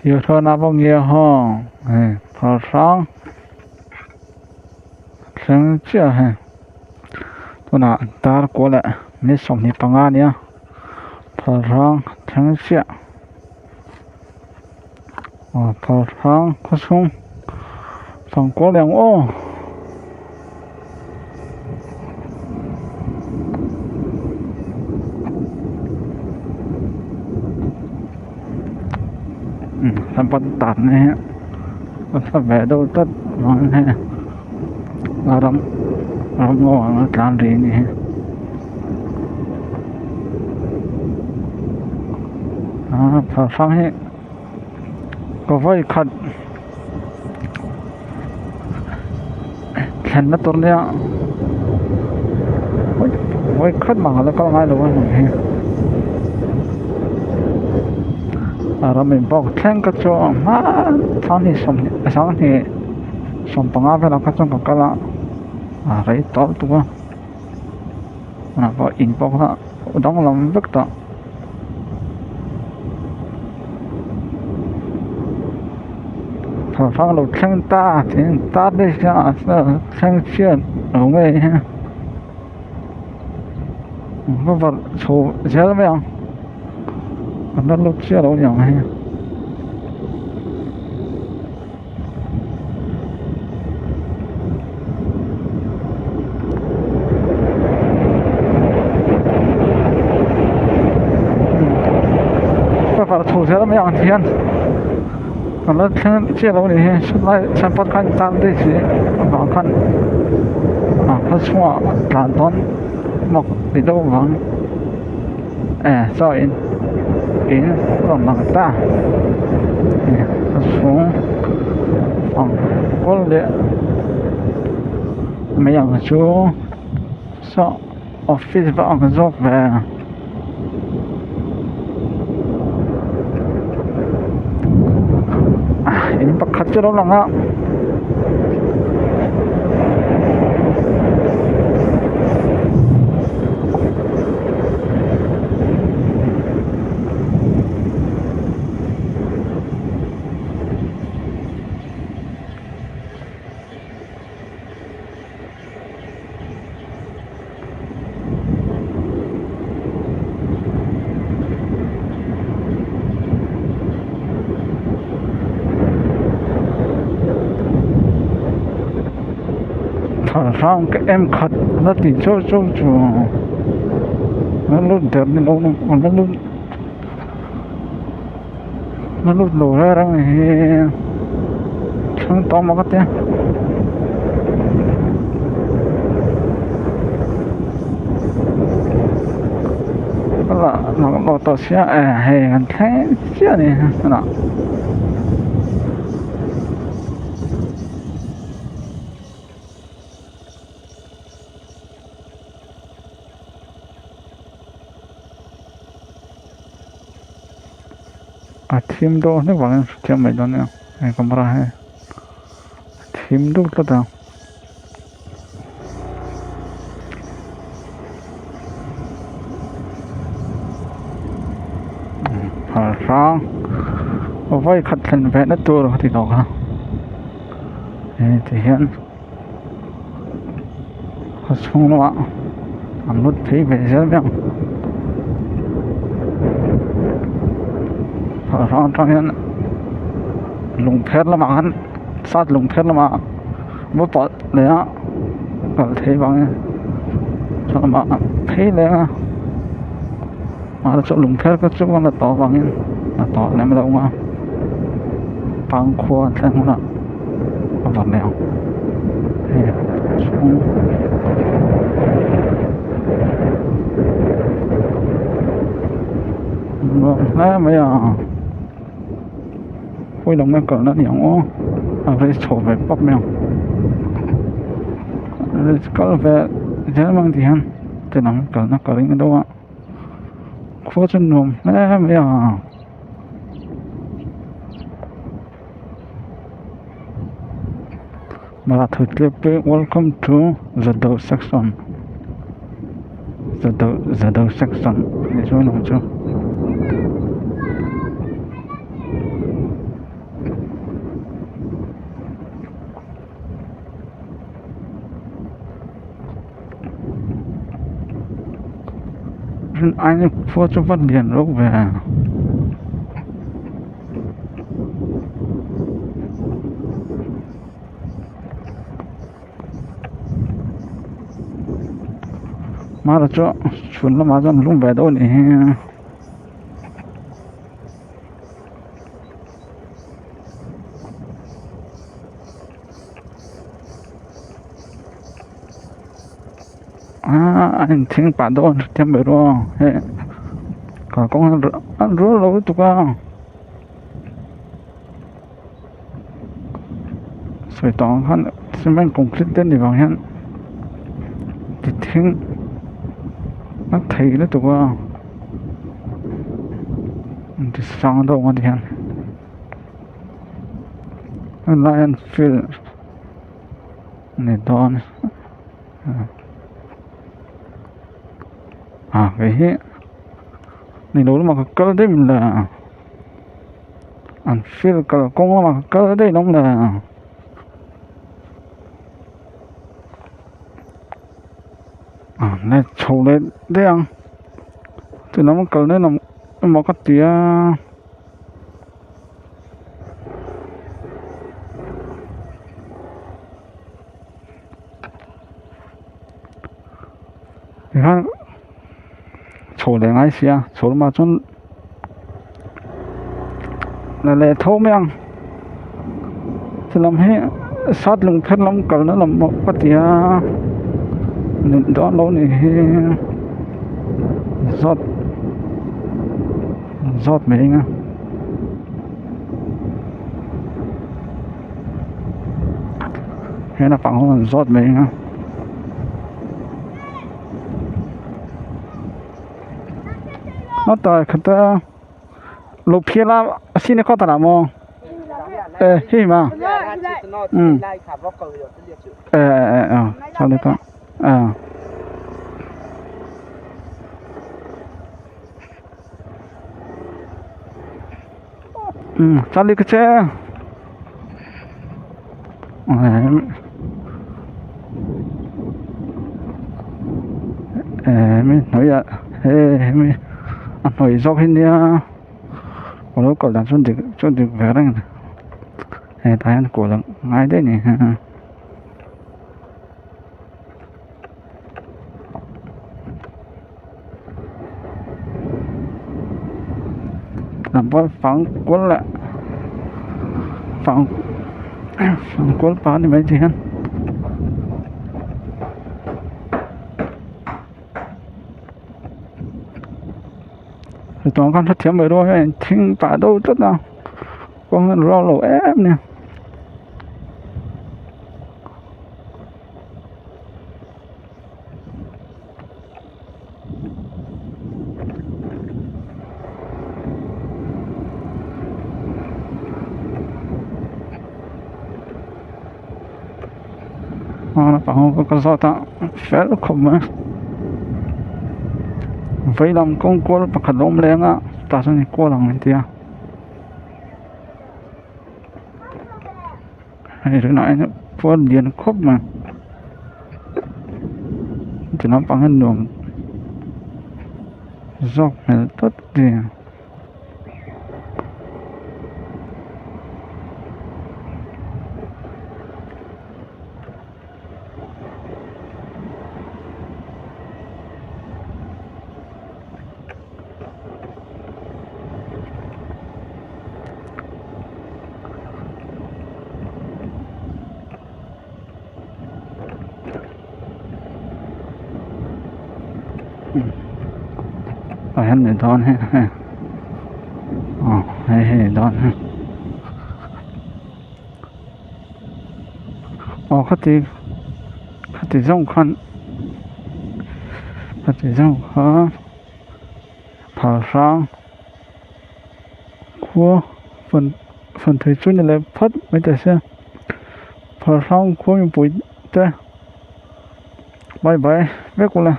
有车那帮也好，哎，跑上，成这还，tunah dar kua leh minute 25 a nia phal hrang thleng chiah aw phal hrang khaw chhung fang kual leh ang aw. Sapat tan hi a hla ve deuh tlat vang hi a ram ram ngaw ang a tlan ri a ni hi aa phal hrang hi ka vawi khat thlenna tur nia vawi khat mah ka la kal ngai lo a nih hi a ram in bawk thleng ka chu a hma sanghnih sawmhnih sanghnih sawmpanga velah kha chuan ka kal a a rei tawp tuk a in pawh kha a danglam vek tawh. Thawmhnaw lo thleng ta tiin tar daih hian thleng chian lo ngei hi ka varh chho zel mai ang a la lut chiah lo niang hei. Ka varh chho zel mai ang hian a la thleng chiah lo a nih hi satlai sapat khan tan daih si avang khan a khaw chhungah tlan dawn mak ti deuh vang e chaw in in rawn lang ta a chhung ang kual leh mai ang chu saw office va ang zawk ve. In pakhat chu a lo lang a. Thlalak ka em khat la ti chauh chauh chu a lut der ni lo a lut a lut lo reng reng hi thleng tawh maw ka tia. Ka tawh sia e hei kan thleng chiah a ni tunah. A thim deuh hlek vangin hrethiam mai dawn nia hei camera hi a thim deuh tlat a. Phal hrang vawi khat thlen ve na tur ka ti tawh kha hei ti hian. A chhung lamah an lut phei ve zel mai ang a hrang atang hian lung pher lamah khan sat lung pher lamah va pah leh a kal theih vangin chuan amah phei leh a mahse chu lung pher kha chu a la tawh avangin a tawh lem loh ang a pangkhua thleng hunah. A va meuh hei chhung nuam hle mai a khawi lam nge kalna ni ang aw a rei chho ve pawp mai ang kal ve zel mang ti hian ti lam kalna ka ring deuh a khua chu nuam hle mai a. Welcome to Zado section Zado Zado section ni chuan ang chu. Rin aiin khua chu va lian reuh ve. Mara chu chhun lamah chuan lum ve deuh a nih hi. Aaa a inthing pah dawn hrethiam mai ru hei kalkawng hi a rual lo lutuk a sawi tawh ang khan cement concrete te ni vang hian ti thing a thei lutuk a ti sang deuh a ti hian helai hian field a ni dawn a hei hi ni lo lamah ka kal daih mai le an field kalkawng lamah ka kal daih lo le a let chho leh daih ang chulama kal daih lo emaw ka ti a. Tikhan chho leh ngai si a chho lamah chuan la leh tho mai ang chulam hi sat lung pher lam kalna lam pawh ka ti a nuih dawn lo ni hi zawt zawt mai ang a. He naupang ho an zawt mai ang a. A tai khat a lo phial a a sin a kawt a maw e hi ma um e e e a le ka a. Um chali ka che mi hnuaiah he hemi a hnuai zawk hi nia ka lo kal dan chuan dik chu dik ve reng a ni hetah hian kual a ngai daih a ni. Lampual fang kual leh fang fang kual pah a ni mai thei a hetiang khan hrethiam mai rual hian thing pah deuh tlat a kawng hi rual lo em a ni. Naupang ho ka zawt a fel khawp mai vei lam kawng kual pakhat a awm leng a tah chuan in kual ang an ti a. Hei tunah hian puan lian khawp mai ti lampang hi nuam zawk hmel tlat a ni. Tah hian ni dawn hi hei aw hei hi ni dawn hi aw khati khati zawng khan khati zawng kha phal hrang. Khua fan fan thei chu ni leh phat mai ta se phar hrang khua mipui te bye bye vek ula.